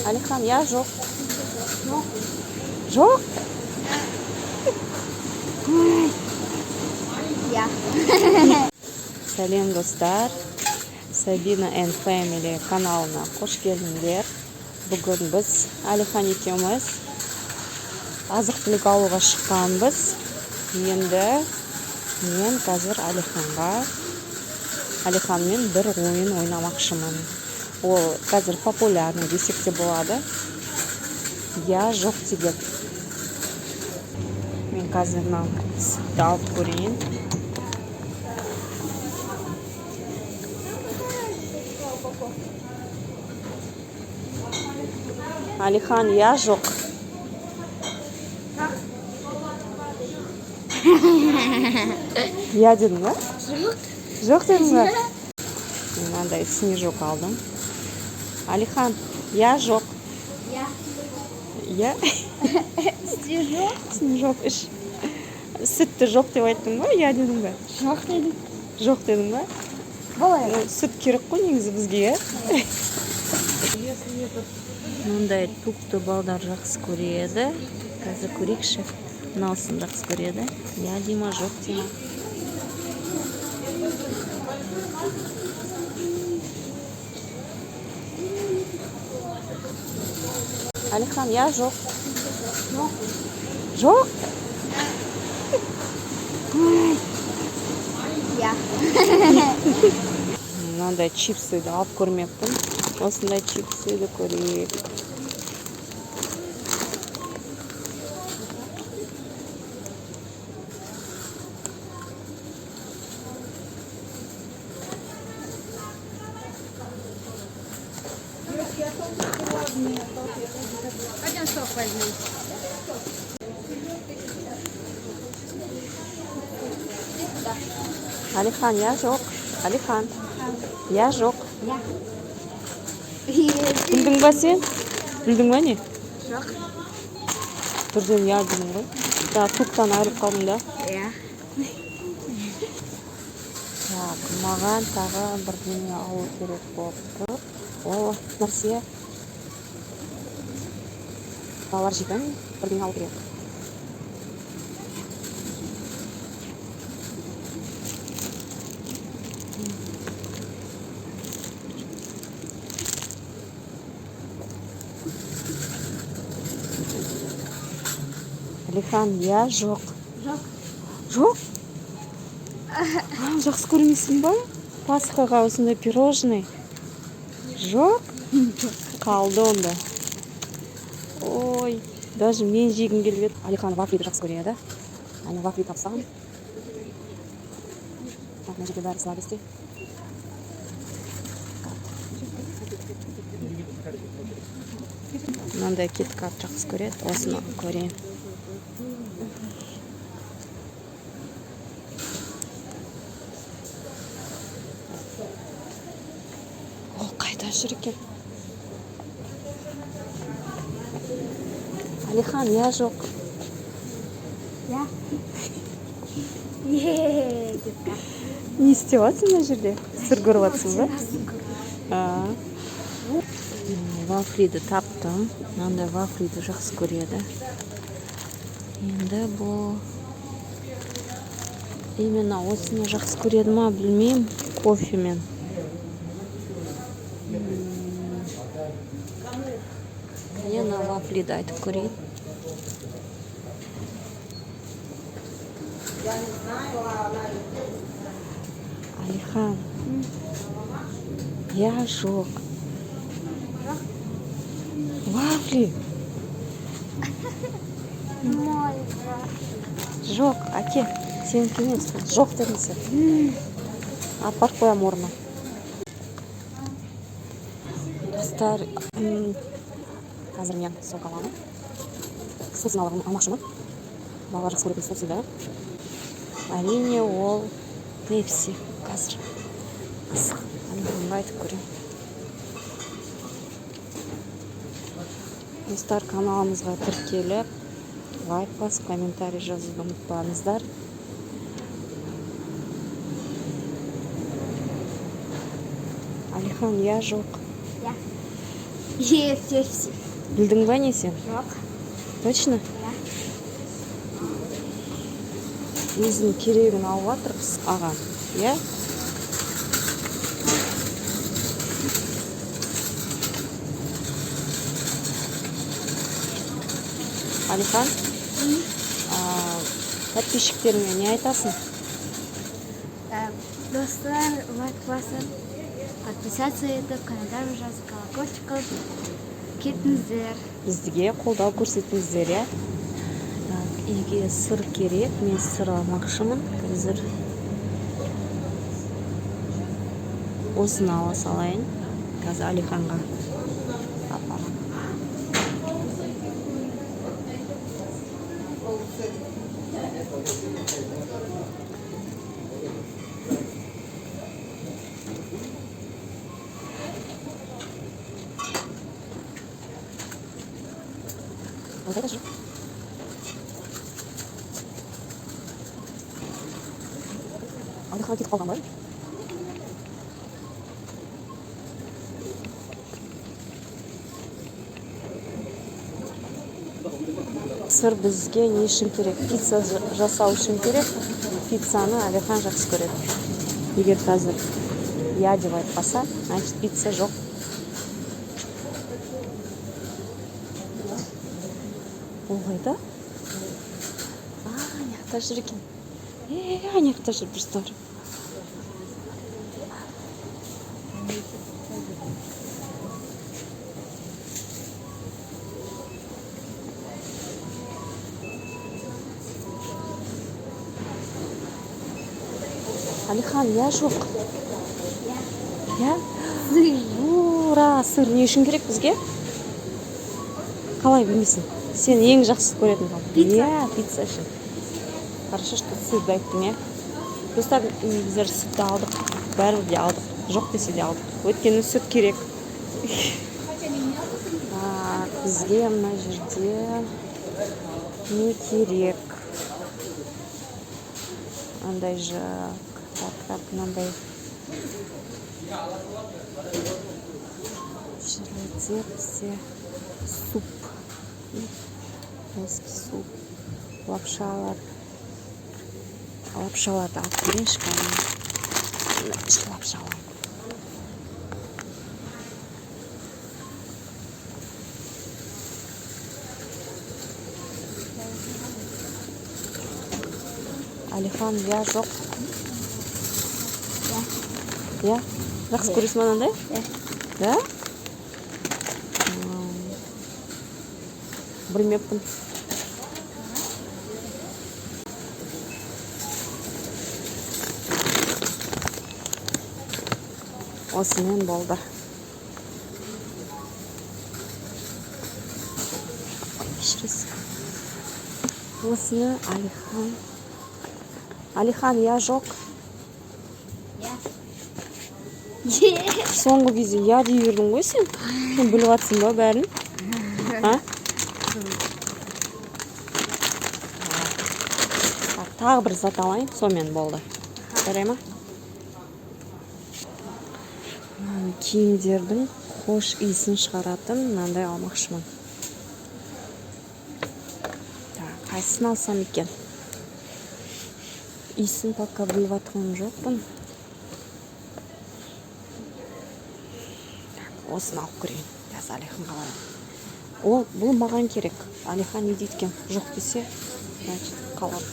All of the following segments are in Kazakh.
Алихан, иә, жоқ? Жоқ. Иә. Сәлем, достар! Сабина and Family каналына қош келдіңдер. Бүгін біз Алихан екеуміз азық түлік алуға шыққанбыз. Енді мен қазір Алиханмен бір ойын ойнамақшымын. Ол қазір популярный десек те болады. Иә, жоқ деген. Мен қазір мына сүтті алып көрейін. Алихан, иә, жоқ? Иә дедің ба? Жоқ. Жоқ дедің ба? Мынандай снежок алдым. Алихан, иә, жоқ? Иә. Иә? Снежок. Снежок іш. Сүтті жоқ деп айттың ба, иә дедің ба? Жоқ дедім. Жоқ дедің ба? Қалай? Ну, сүт керек қой негізі бізге, иә? Мындай тукты балдар жақсы көреді. Қазір көрейікші. Мынаусын жақсы көреді. Иә дей ма, жоқ дей ма? Алихан, иә, жоқ? Жоқ. Жоқ? Иә. Мынандай чипсыды алып көрмеппін. Осындай чипсыды көрейік. Пойдем сок возьмем. Алихан, иә, жоқ? Алихан, иә, жоқ? Иә. Білдің ба сен? Білдің ба не? Жоқ. Бірден иә дедің ғой. Жаңа туктан айырылып қалдым да. Иә. Так, маған тағы бірдеңе алу керек болып тұр. Ол нәрсе балалар жейтін бірдеңе алу керек. Алихан, иә, жоқ? Жоқ. Жоқ? А, жақсы көрмейсің ба? Пасхаға осындай пирожный. Жоқ? Қалды онда. Ой, даже мен жегім келіп еді. Алихан вафлиді жақсы көреді. Әне вафли тапсам. Так, мына жерде бәрі сладости. Мынандай киткат жақсы көреді. Осыны көрейін. Ол қайда жүр екен? Алихан, иә, жоқ? Иә. Не істеп жатсың мына жерде? Сыр көріп жатсың ба? Вафлиді таптым. Мынандай вафлиді жақсы көреді. Енді бұл именно осыны жақсы көреді ма, білмеймін. Кофемен. Мен мына вафлиді айтып көрейін. Алихан, иә, жоқ? Вафли. Жоқ, әке, сенікі емес. Жоқ дедің сен. Апарып қоямын орнына. Достар, қазір мен сок аламын. Сусын алмақшымын. Балалар жақсы көретін сусын да. Әрине, ол пепси. Қазір ысық. Алиханға айтып көрейін. Достар, каналымызға тіркеліп, лайк басып, комментарий жазуды ұмытпаңыздар. Алихан, иә, жоқ? Иә. Е, Пепси. Білдің ба не сен? Жоқ. Точно? Иә. Өзінің керегін алып жатыр аға, иә? Алихан, подписчиктеріңе не айтасың? Достар, лайк басып, подписаться етіп, комментарий жазып, колокольчик қылып кетіңіздер. Бізге қолдау көрсетіңіздер, иә? Так, үйге сыр керек, мен сыр алмақшымын қазір. Осыны ала салайын. Қазір Алиханға апарамын. Ол қайда жүр? Алихан кетіп қалған ба? Сыр бізге не үшін керек? Пицца жасау үшін керек. Пиццаны Алихан жақсы көреді. Егер қазір я деп айтпаса, значит пицца жоқ. Ол қайда? А, ана жақта жүр екен. Ана жақта жүр достар. Алихан, я жоқ. Я? Ура, сыр не үшін керек бізге? Қалай білмейсің? Сен ең жақсы көретін тағам. Пицца. Иә, пицца үшін. Хорошо, что сырды айттың, иә? Достар, біздер сүтті алдық. Бәрібір де алдық. Жоқ десе де алдық. Өйткені сүт керек. Так, бізге мына жерде не керек? Андай жақ. Так, так, мынандай жерлерде бізде суп. Плоский суп. Лапшалар. Лапшаларды алып келейінші кәдімгі. Лапша аламын. Алихан, я жоқ. Я? Жақсы көресің ба анандай? Иә. Да? Білмеппін. Осымен болды. Ой, кешіресіз. Осыны Алихан. Алихан, я жоқ. Я. Соңғы кезде я дей бердің ғой сен. Сен біліп жатсың ба бәрін? А? Так, тағы бір зат алайын, сонымен болды. Жарай ма? Мына киімдердің хош иісін шығаратын мынандай алмақшымын. Так, қайсысын алсам екен? Иісін пока біліп жатқан жоқпын. Так, осыны алып көрейін. Қазір Алиханға барамын. Ол, бұл маған керек. Алихан не дейді екен? Жоқ десе, значит, қалады.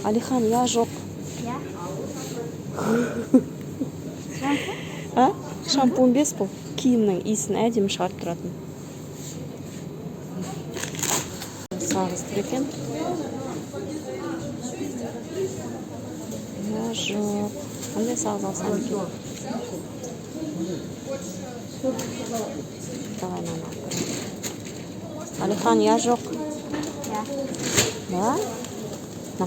Алихан, я жоқ. Я. А? Шампунь емес бұл. Киімнің иісін әдемі шығарып тұратын. Сағыз тұр екен. Я жоқ. Қандай сағыз алсам екен? Давай мынаны алып көрейін. Алихан, я жоқ. Я. Да? На.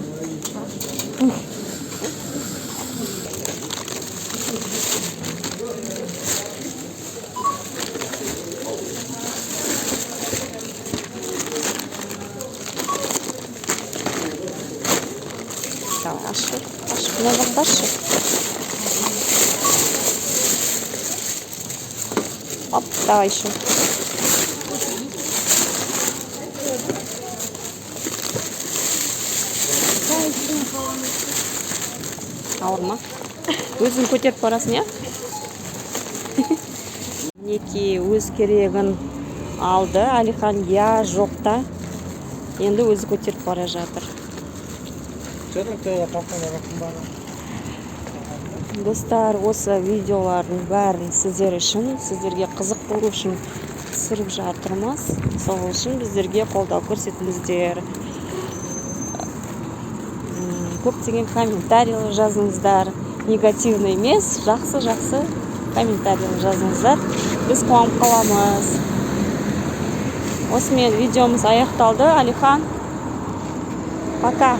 Давай, ашып, ашып, мына жақты ашшы. Оп, давай еще. Ауыр ма? Өзің көтеріп барасың, иә? Мінекей, өз керегін алды Әлихан, я жоқ та. Енді өзі көтеріп бара жатыр. Что там твоя папа? Достар, осы видеолардың бәрін сіздер үшін, сіздерге қызық болу үшін түсіріп жатырмыз. Сол үшін біздерге қолдау көрсетіңіздер. Көптеген комментарийлер жазыңыздар. Негативный емес, жақсы-жақсы комментарийлер жазыңыздар. Біз қуанып қаламыз. Осымен видеомыз аяқталды. Әлихан, пока.